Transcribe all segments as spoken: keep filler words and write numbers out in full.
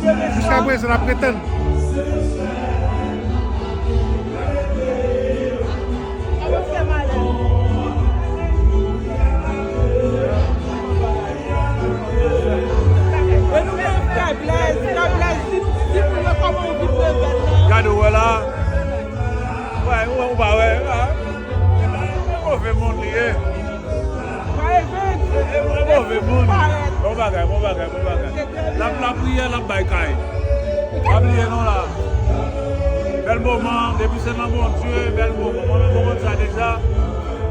Jiskaprezan, n ap ret tann. E nou gen frè Blaise, frè Blaise, di nou, di nou kòman w viv Nevèl nan. Gade w wè la. Wè, ou, ou pa wè, ah. E move moun li ye. E, e, e move moun. Bon bagay, bon bagay, bon bagay. L ap lapriyè, l ap bay kay. Pa bliye non la. Bèl moman, depi se nan Bondye, bèl moman. Mwen menm mwen konn sa deja.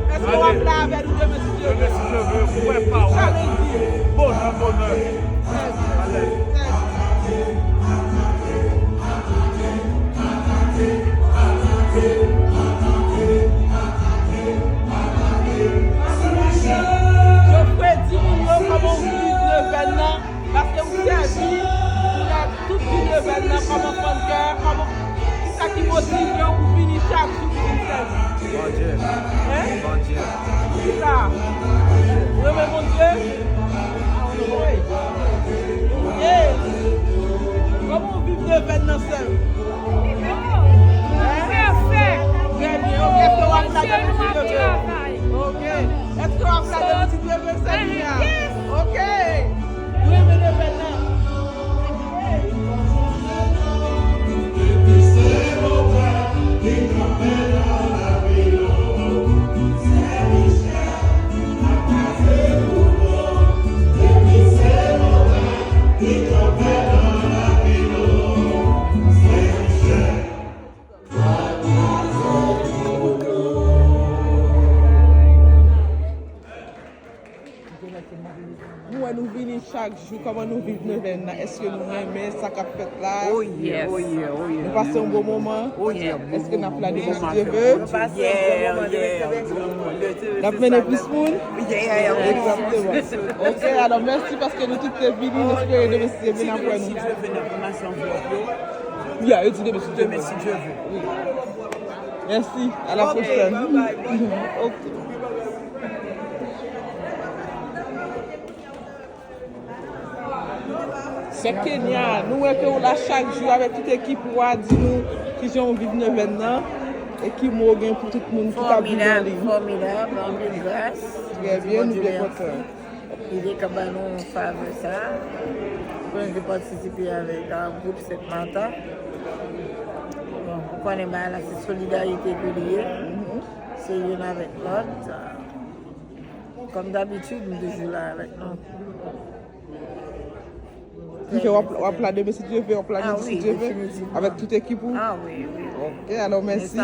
Èske w ap la avè nou demen si Dye vle? Demen si Dye vle, ou wè pa wè. Bonè, bonè. Alèz. Jofre, di moun yo kòman w viv Nevèl nan, paske ou sèvi, ou la tout vi Nevèl nan kòman fann kè, kòman, kisa ki motive w pou vini chak jou pou vin sèvi? Bondye. Hein? Bondye. Kisa? Ou renmen Bondye? Wi. Kòman w viv Nevèl nan, sè m? Hein? Trè byen. Ok, èske w ap la demen si Dye vle? Ok. Èske w ap la demen si Dye vle, sè m? Ok. Ou renmen Nevèl nan? Nou wè nou vini chak jou, kòman nou viv Nevèl nan? Èske nou renmen sa k ap fèt la? Oh yeah, oh yeah, oh yeah. Nou pase yon bon moman? Oh yeah. Èske n ap la demen si Dye vle? N ap mennen plis moun? Yeah, yeah, yeah. Egzakteman. Ok, alò mèsi paske nou tout te vini, n espere demen si Dye vle n ap wè nou. Yeah, yo di demen si Dye vle. Demen si Dye vle. Wi. Mèsi, à la prochaine. Ok. Sè Kenya, nou wè ke w la chak jou avèk tout ekip ou a, di nou kijan w viv Nevèl nan e ki mo w gen pou tout moun ki t ap viv anliy. Fòmidab, fòmidab, anpil gras. Trè byen, nou byen kontan. Li te ka ban nou favè sa pou nou te patisipe avèk, a, gwoup Sent Mata. Bon, ou konnen bagay la se solidarite ke li ye. Se youn avèk lòt. Kòm dabitid, nou toujou la avèk nou. Kifè w ap, w ap la demen si Dye vle, w ap la jodi si Dye vle, avèk tout ekip ou? Ah wi, wi, wi. Ok, alò mèsi.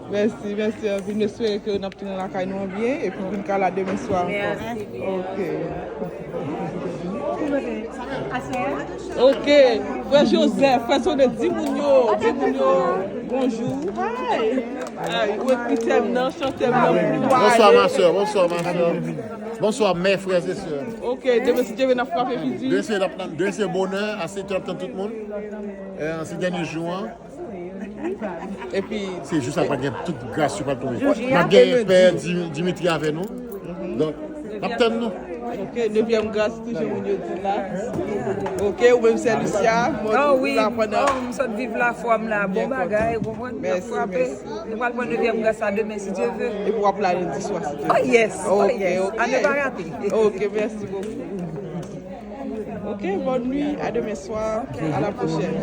Mèsi, mèsi anpil. M espere ke n ap tounen lakay nou an byen, epi vin ka la demen swa ankò. Ok. Ok. Frè Joseph, frè Sonde, di moun yo, di moun yo bonjou. Ay, ou ekri tèm nan, chan tèm nan, pou nou ale. Bonsoir, ma sœur. Bonsoir, ma sœur. Bonsoir, mes frères et sœurs. Ok, demen si Dye vle n ap frape figi. Demen se, demen se bonè, a sèt è n ap tann tout moun. Eh, se dènye jou an. Epi se jou sa pral gen tout gras yo pral tonbe. N ap gen Pè Di-, Dimitri avè nou. Donk, n ap tann nou. Ok, nevyèm gras, tou jan moun yo di la. Ok, ou menm sè Lucia, mwen tou la pandan. Oh, m sot viv lafwa m la, bon bagay, ou konprann? N ap frape. Nou pral pran nevyèm gras la demen, si Dye vle. Epi w ap la lendi swa, si Dye vle. Oh yes, oh yes. Ok, ok. A ne pa rate. Ok, mèsi bokou. Ok, bonne nuit, à demain soir, à la prochaine.